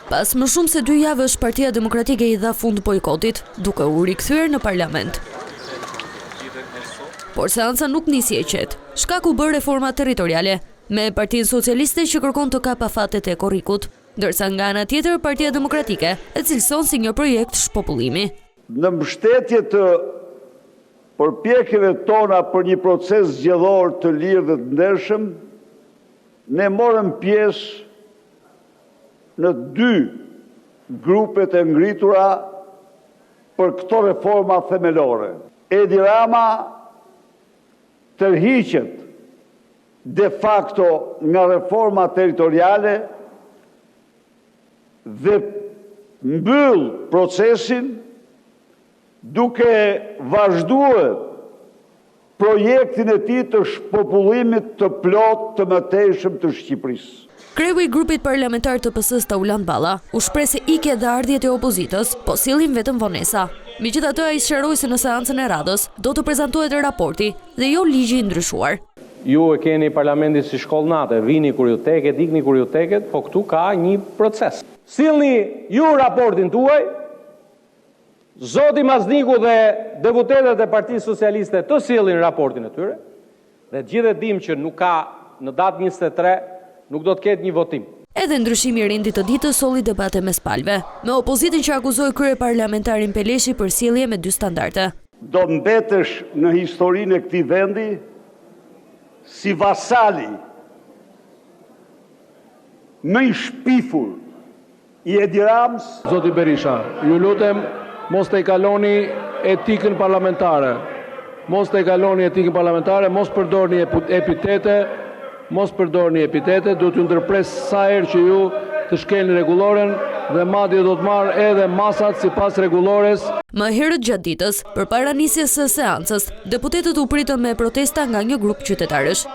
Pas më shumë se dy javësh, Partia Demokratike i dha fund bojkotit, duke u rikthyer në parlament. Por seanca nuk nisi e qetë. Shkak u bë reforma territoriale, me Partinë Socialiste që kërkon të kapë afatet e korrikut, ndërsa nga ana tjetër Partia Demokratike e cilëson si një projekt shpopullimi. Në mbështetje të përpjekjeve tona për një proces zgjedhor të lirë dhe të ndershëm, ne morëm pjesë në dy grupet e ngritura për këto reforma themelore. Edi Rama tërhiqet de facto nga reforma territoriale dhe mbyll procesin duke vazhduar projektin e tij të shpopullimit të plotë të mëtejshëm të Shqipërisë. Kreu i grupit parlamentar të PS-së Taulant Balla u shpreh se ikjet dhe ardhjet e opozitës po sjellin vetëm vonesa. Megjithatë ai sqaroi se në seancën e radhës do të prezantohet raporti dhe jo ligji i ndryshuar. Ju e keni parlamentin si shkollë nate, vini kur ju teket, ikni kur ju teket, po këtu ka një proces. Sillni ju raportin tuaj, Zoti Mazniku dhe deputetët e Partisë Socialiste të sjellin raportin e tyre dhe të gjithë e dimë që nuk ka në datë 23 nuk do të ketë një votim. Edhe ndryshimi i rendit të ditës solli debate mes palëve, me opozitën që akuzoi kryeparlamentarin Peleshi për sjellje me dy standarde. Do mbetesh në historinë e këtij vendi si vasali më i shpifur i Edi Ramës. Zoti Berisha, ju lutem mos tejkaloni etikën parlamentare. Mos tejkaloni etikën parlamentare, mos përdorni epitete, mos përdorni epitete, do t'ju ndërpres sa herë që ju të shkelni rregulloren dhe madje do të marr edhe masat sipas rregullores. Më herët gjatë ditës, përpara nisjes së seancës, deputetët u pritën me protesta nga një grup qytetarësh.